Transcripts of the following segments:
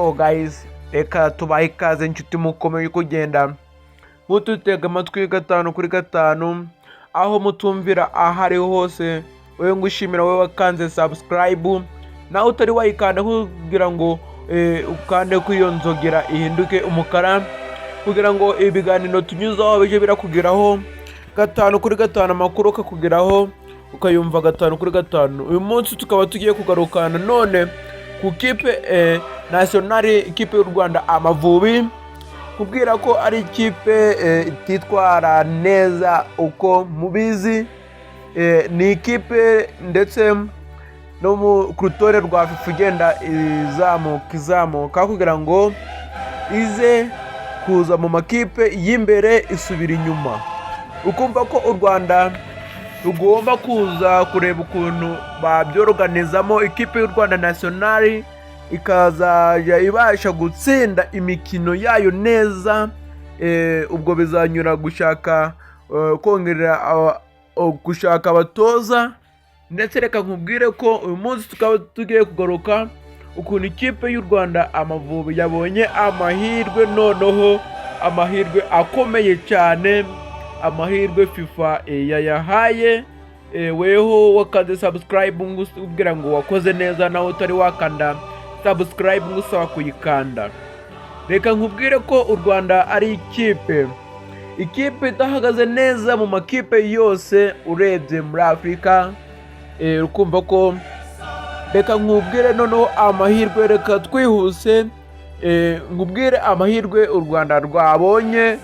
So guys, reka tubahe ikaze, inshuti mukomeye kugenda mututega amatwi gatanu kuri gatanu, aho mutumvira aho ariho hose. Wowe ngushimira, wowe wakanze subscribe, nawe utari wayikanda kugira ngo ukande kuri iyo nzogera ihinduke umukara, kugira ngo ibiganiro tunyuzaho bijye birakugeraho gatanu kuri gatanu, amakuru akakugeraho ukayumva gatanu kuri gatanu. Uyu munsi tukaba tugiye kugarukana none ku kipe nationale, ikipe y'u Rwanda Amavubi, kubwira ko ari ikipe ititwara neza uko mubizi. Ni ikipe ndetse no ku rutonde rwa FIFA igenda izamuka izamuka kugira ngo ize kuza mu makipe y'imbere, isubira inyuma. Ukumva ko u Rwanda rugomba kuza kureba ukuntu babyoroganizamo, ikipe y'u Rwanda nationale ikazajya ibasha gutsinda imikino yayo neza. Ubwo bizanyura gushaka kongerera gushaka abatoza. Ndetse reka nkubwire ko uyu munsi tukaba tugiye kugaruka ukuntu ikipe y'u Rwanda Amavubi yabonye amahirwe, noneho amahirwe akomeye cyane, amahirwe FIFA yayahaye. Weho wakanze subscribe ngubwira ngo wakoze neza, nawe utari wakanda subscribe ngusaba kuyikanda. Reka nkubwire ko u Rwanda ari ikipe idahagaze neza mu makipe yose urebye muri Afurika. Ukumva ko reka nkubwire noneho amahirwe, reka twihuse nkubwire amahirwe u Rwanda rwabonye,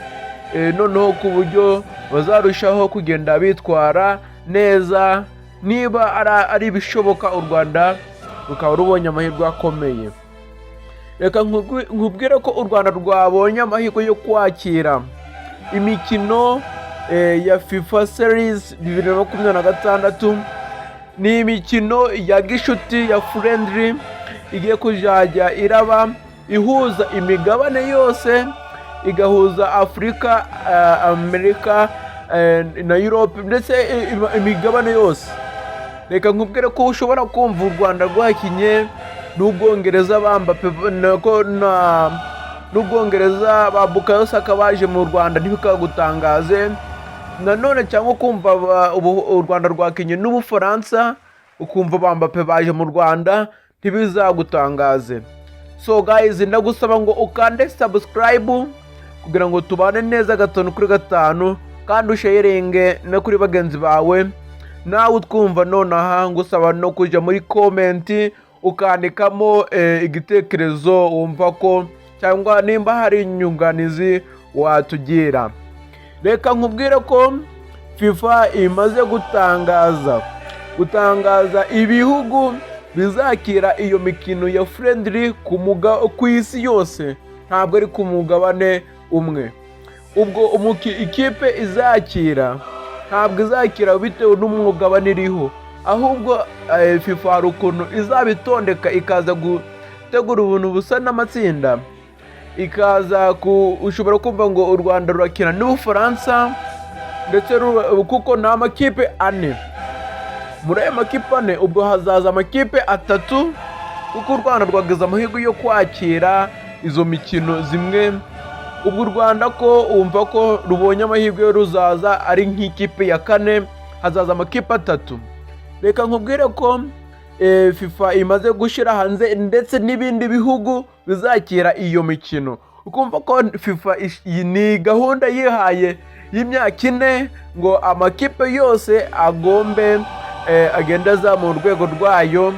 noneho ku buryo bazarushaho kugenda bitwara neza niba ari ibishoboka. U Rwanda rukaba rubonye amahirwe akomeye. Reka nkubwire ko u Rwanda rwabonye amahirwe yo kwakira imikino ya FIFA Series 2026. Ni imikino ya gishuti ya friendly igiye kuzajya iraba ihuza imigabane yose, igahuza Afurika, Amerika na Europe, ndetse imigabane yose. Reka nkubwire ko ushobora kumva u Rwanda rwakinye n'Ubwongereza, ba Mbappe na n'Ubwongereza, ba Bukayo Saka baje mu Rwanda, ntibikagutangaze nanone, cyangwa kumva u Rwanda rwakinye n'Ubufaransa, ukumva ba Mbappe baje mu Rwanda, ntibizagutangaze. So guys, ndagusaba ngo ukande subscribe kugira ngo tubane neza gatanu kuri gatanu, kandi usharinge no kuri bagenzi bawe. Nawe utwumva nonaha, ngusaba no kujya muri comment ukandikamo igitekerezo wumva ko, cyangwa nimba hari inyunganizi watugira. Reka nkubwire ko FIFA imaze gutangaza ibihugu bizakira iyo mikino ya friendly ku isi yose, ntabwo ari ku mugabane umwe. Ubwo ikipe izakira ntabwo izakira bitewe n'umugabane iriho, ahubwo FIFA hari ukuntu izabitondeka, ikaza gutegura ubuntu busa n'amatsinda, ikaza ku ushobora kumva ngo u Rwanda rurakina n'Ubufaransa, ndetse kuko ni amakipe ane. Muri ayo makipe ane, ubwo hazaza amakipe atatu, kuko u Rwanda rwagize amahirwe yo kwakira izo mikino zimwe. Ubwo u Rwanda ko wumva ko rubonye amahirwe, ruzaza ari nk'ikipe ya kane, hazaza amakipe atatu. Reka nkubwire ko FIFA imaze gushyira hanze ndetse n'ibindi bihugu bizakira iyo mikino. Ukumva ko FIFA iyi ni gahunda yihaye y'imyaka 4 ngo amakipe yose agombe agende azamura urwego rwayo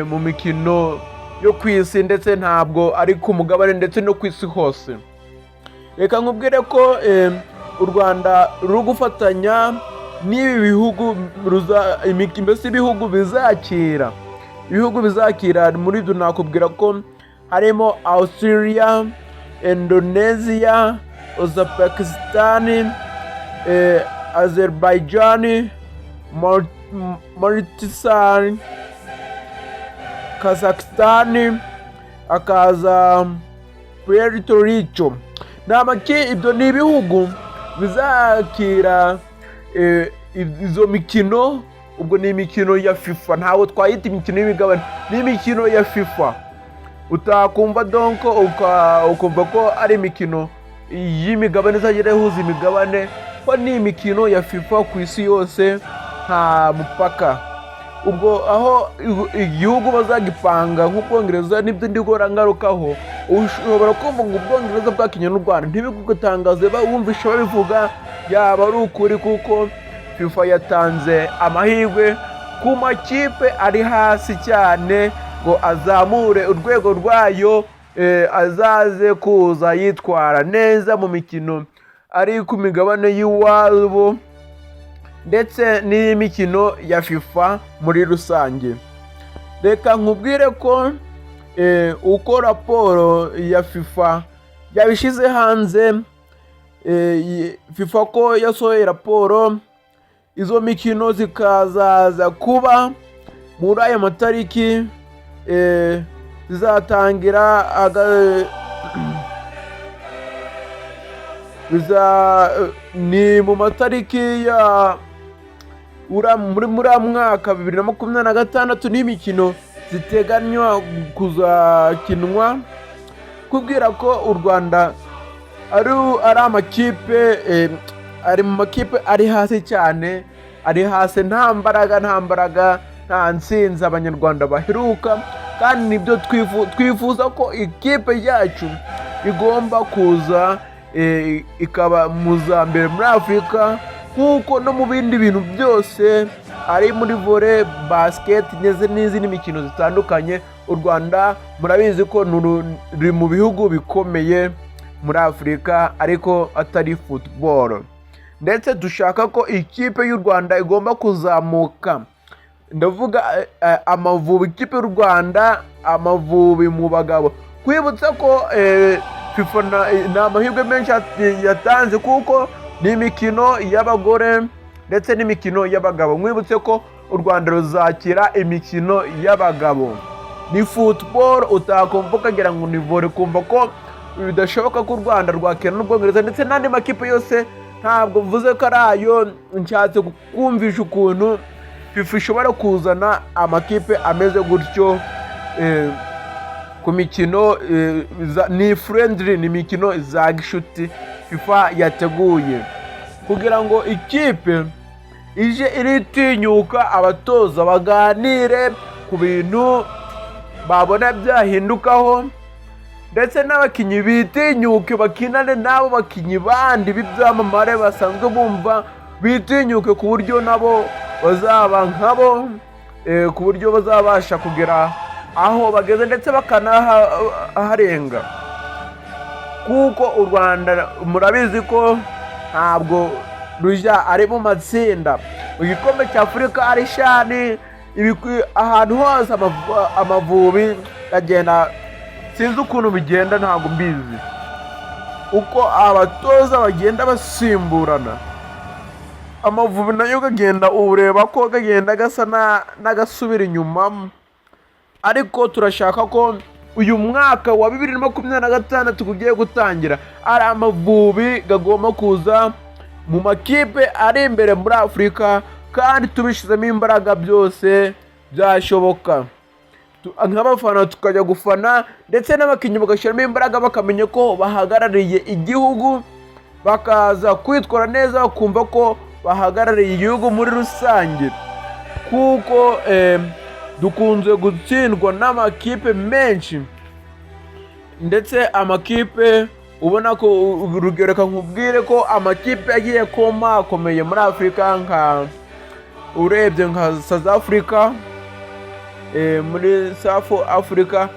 mu mikino yo ku isi, ndetse ntabwo ari ku mugabane, ndetse no ku isi hose. Reka nkubwire ko u Rwanda ruri gufatanya n'ibi bihugu, mbese ibihugu bizakira. Muri ibyo nakubwira ko harimo Australia, Indonesia, Uzbekistan, Azerbaijan, Mauritius, Kazakhstan, hakaza Puerto Rico. Ni ibyo ni ibihugu bizakira izo mikino. Ubwo ni imikino ya FIFA, ntabwo twayita imikino y'imigabane, ni imikino ya FIFA. Utakumva donc ukumva ko ari imikino y'imigabane izagera ihuza imigabane, ko ni imikino ya FIFA ku isi yose, nta mupaka. Ubwo aho igihugu bazagipanga nk'Ubwongereza, nibyo ndi guhora ngarukaho. Ushobora kumva ngo Ubwongereza bwakinye n'u Rwanda, ntibigutangaze wumvishe babivuga, yaba ari ukuri, kuko FIFA yatanze amahirwe ku makipe ari hasi cyane ngo azamure urwego rwayo, azaze kuza yitwara neza mu mikino ari ku migabane y'iwabo ndetse n'imikino ya FIFA muri rusange. Reka nkubwire ko uko raporo ya FIFA yabishyize hanze, FIFA ko yasohoye raporo, izo mikino zikazaza kuba muri aya matariki, zizatangira ni mu matariki ya muri uriya mwaka 2026 n'imikino ziteganywa kuzakinwa. Kubwira ko u Rwanda ari amakipe ari mu makipe ari hasi cyane, ari hasi, nta mbaraga, nta mbaraga, nta ntsinzi Abanyarwanda baheruka. Kandi nibyo twifuza ko ikipe yacu igomba kuza ikaba mu za mbere muri Afurika, nk'uko no mu bindi bintu byose ari muri volley, basket ndetse n'izindi mikino zitandukanye. U Rwanda murabizi ko ruri mu bihugu bikomeye muri Afurika, ariko atari football. Ndetse dushaka ko ikipe y'u Rwanda igomba kuzamuka, ndavuga Amavubi, ikipe y'u Rwanda Amavubi mu bagabo. Kwibutsa ko FIFA ni amahirwe menshi yatanze, kuko ni imikino y'abagore ndetse n'imikino y'abagabo. Mwibutse ko u Rwanda ruzakira imikino y'abagabo. Ni football utakumva ukagira ngo ni volley, kumva ko bidashoboka ko u Rwanda rwakina n'Ubwongereza ndetse n'andi makipe yose. Ntabwo mvuze ko ari ayo, nshatse kumvisha ukuntu FIFA ishobora kuzana amakipe ameze gutyo ku mikino ni friendly, ni imikino za gishuti FIFA yateguye kugira ngo ikipe ije iritinyuka, abatoza baganire ku bintu babona byahindukaho, ndetse n'abakinnyi bitinyuke bakinane n'abo bakinnyi bandi b'ibyamamare basanzwe bumva, bitinyuke ku buryo nabo bazaba nkabo, ku buryo bazabasha kugera aho bageze ndetse bakanaharenga. Kuko u Rwanda murabizi ko ntabwo rujya ari mu matsinda mu gikombe cya Afurika, ari CHAN, ahantu hose Amavubi agenda, sinzi ukuntu bigenda, ntabwo mbizi uko abatoza bagenda basimburana. Amavubi nayo kagenda ureba ko kagenda gasa n'agasubira inyuma, ariko turashaka ko uyu mwaka wa 2026 ugiye gutangira ari Amavubi gagomba kuza mu makipe ari imbere muri Afurika, kandi tubishyizemo imbaraga byose byashoboka. Nk'abafana tukajya gufana, ndetse n'abakinnyi bagashyiramo imbaraga, bakamenya ko bahagarariye igihugu, bakaza kwitwara neza, bakumva ko bahagarariye igihugu muri rusange, kuko dukunze gutsindwa n'amakipe menshi, ndetse amakipe ubona ko, urugero reka nkubwire ko amakipe agiye akomeye muri Afurika, nka urebye nka South Africa, muri South Africa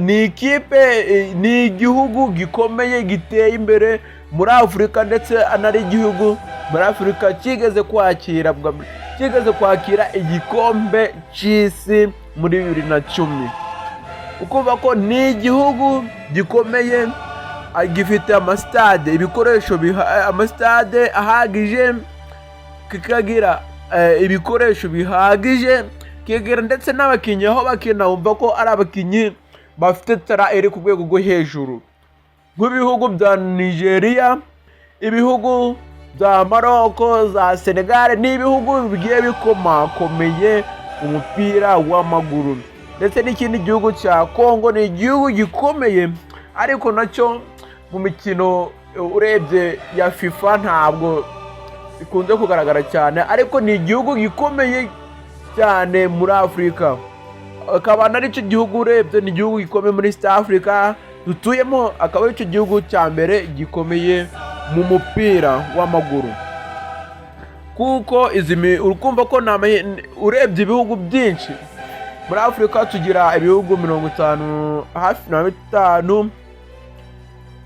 ni ikipe, ni igihugu gikomeye giteye imbere muri Afurika, ndetse anari igihugu muri Afurika kigeze kwakira igikombe cy'isi muri 2010. Ukumva ko ni igihugu gikomeye, gifite amasitade, ibikoresho, amasitade ahagije, kikagira ibikoresho bihagije, kikagira ndetse n'abakinnyi aho bakina wumva ko ari abakinnyi bafite talent iri ku rwego rwo hejuru, nk'ibihugu bya Nigeria, ibihugu bya Maroko, za Senegal, ni ibihugu bigiye bikomakomeye mu mupira w'amaguru. Ndetse n'ikindi gihugu cya Kongo ni igihugu gikomeye, ariko nacyo mu mikino urebye ya FIFA ntabwo bikunze kugaragara cyane, ariko ni igihugu gikomeye cyane muri Afurika, akaba aricyo gihugu, urebye ni igihugu gikomeye muri East Africa dutuyemo, akaba aricyo gihugu cya mbere gikomeye mu mupira w'amaguru. Kuko izi urukumva ko urebye ibihugu byinshi muri Afurika, tugira ibihugu 50 hafi na bitanu.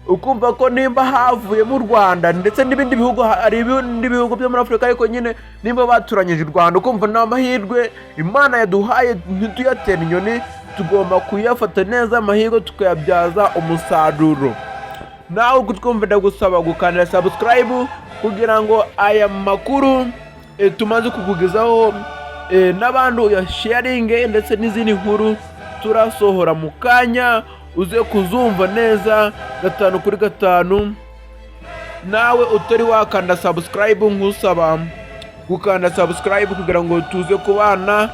Ukumva ko nimba havuyemo u Rwanda ndetse n'ibindi bihugu, hari ibindi bihugu byo muri Afurika, ariko nyine nimba baturanyije u Rwanda, ukumva ni amahirwe Imana yaduhaye. Ntituyatere inyoni, tugomba kuyafata neza amahirwe, tukayabyaza umusaruro. Nawe kutwumva, ndagusaba gukanda subscribe kugira ngo aya makuru tumaze kukugezaho n'abandi uyasharinge, ndetse n'izindi nkuru turasohora mu kanya uze kuzumva neza gatanu kuri gatanu. Nawe utari wakanda subscribe, nkusaba gukanda subscribe kugira ngo tuze kubana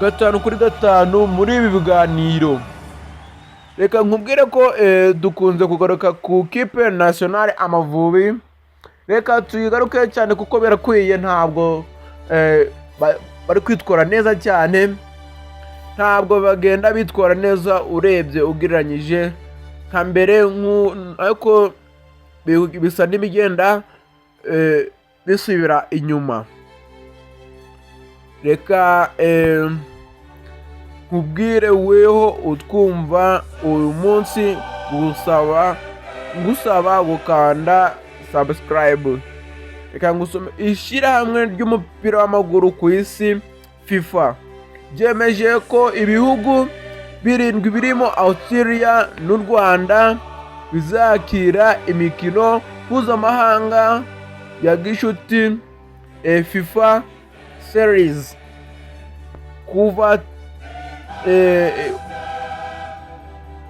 gatanu kuri gatanu muri ibi biganiro. Reka nkubwire ko dukunze kugaruka ku kipe nationale Amavubi. Reka tuyigaruke cyane kuko birakwiye. Ntabwo bari kwitwara neza cyane, ntabwo bagenda bitwara neza urebye ugereranyije nka mbere, ariko bisa n'ibigenda bisubira inyuma. Reka nkubwire weho utwumva uyu munsi, ngusaba gukanda subscribe. Reka ngusome: ishyirahamwe ry'umupira w'amaguru ku isi, FIFA, ryemeje ko ibihugu birindwi birimo Australia n'u Rwanda bizakira imikino mpuzamahanga ya gishuti, FIFA Series, kuva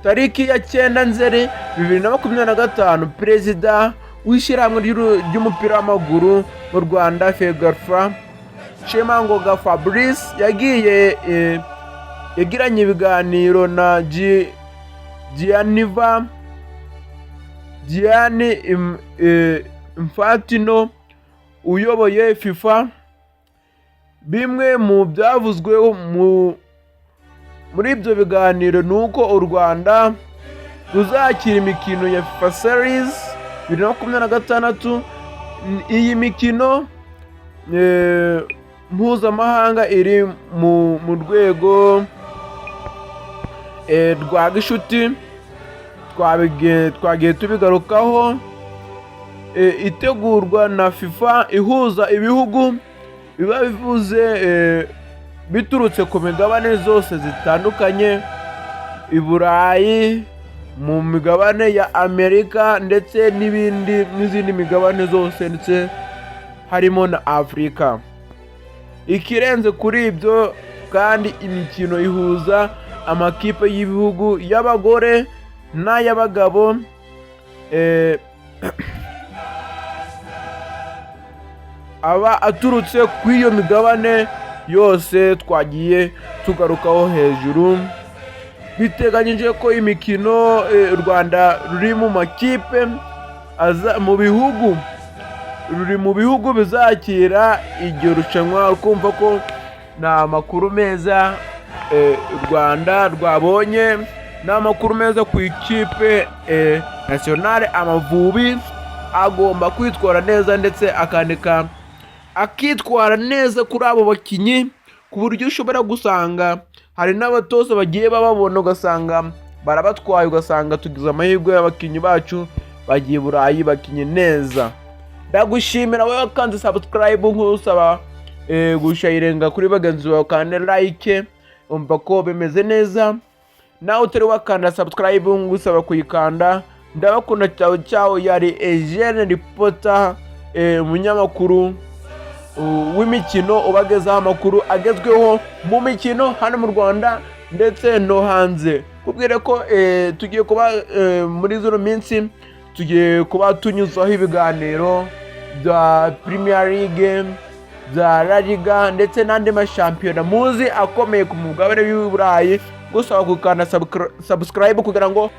tariki ya 9 Nzeri 2025. Perezida w'ishyirahamwe ry'umupira w'amaguru mu Rwanda, FERWAFA, Shema Ngoga Fabrice, yagiye yagiranye ibiganiro na Gianni Infantino uyoboye FIFA. Bimwe mu byavuzwe muri ibyo biganiro ni uko u Rwanda ruzakira imikino ya FIFA Series 2026. Iyi mikino mpuzamahanga iri mu rwego rwa gishuti, twagiye tubigarukaho, itegurwa na FIFA, ihuza ibihugu biba bivuze biturutse ku migabane zose zitandukanye, i Burayi, mu migabane ya Amerika, ndetse n'ibindi n'izindi migabane zose, ndetse harimo na Afurika. Ikirenze kuri ibyo kandi, imikino ihuza amakipe y'ibihugu y'abagore n'ay'abagabo aba aturutse ku iyo migabane yose twagiye tugarukaho hejuru. Biteganyije ko imikino u Rwanda ruri mu makipe mu bihugu, ruri mu bihugu bizakira iryo rushanwa. Ukumva ko ni amakuru meza u Rwanda rwabonye, ni amakuru meza ku ikipe nationale Amavubi. Agomba kwitwara neza ndetse akandika akitwara neza kuri abo bakinnyi, ku buryo ushobora gusanga hari n'abatoza bagiye bababona, ugasanga barabatwaye, ugasanga tugize amahirwe y'abakinnyi bacu bagiye i Burayi, bakinnye neza. Ndagushimira wowe wakanze subscribe, nkusaba gusharinga kuri bagenzi bawe, kandi like, umva ko bimeze neza. Nawe utari wakanda subscribe, ngusaba kuyikanda. Ndabakunda cyawe cyawe. Yari Eugene Reporter, umunyamakuru w'imikino ubagezaho amakuru agezweho mu mikino hano mu Rwanda ndetse no hanze. Kubwire ko tugiye kuba muri zino minsi tugiye kuba tunyuzaho ibiganiro bya Premier League. bya La Liga ndetse n'andi mashampiyona muzi akomeye ku mugabane w'i Burayi. Gusaba gukanda subscribe kugira ngo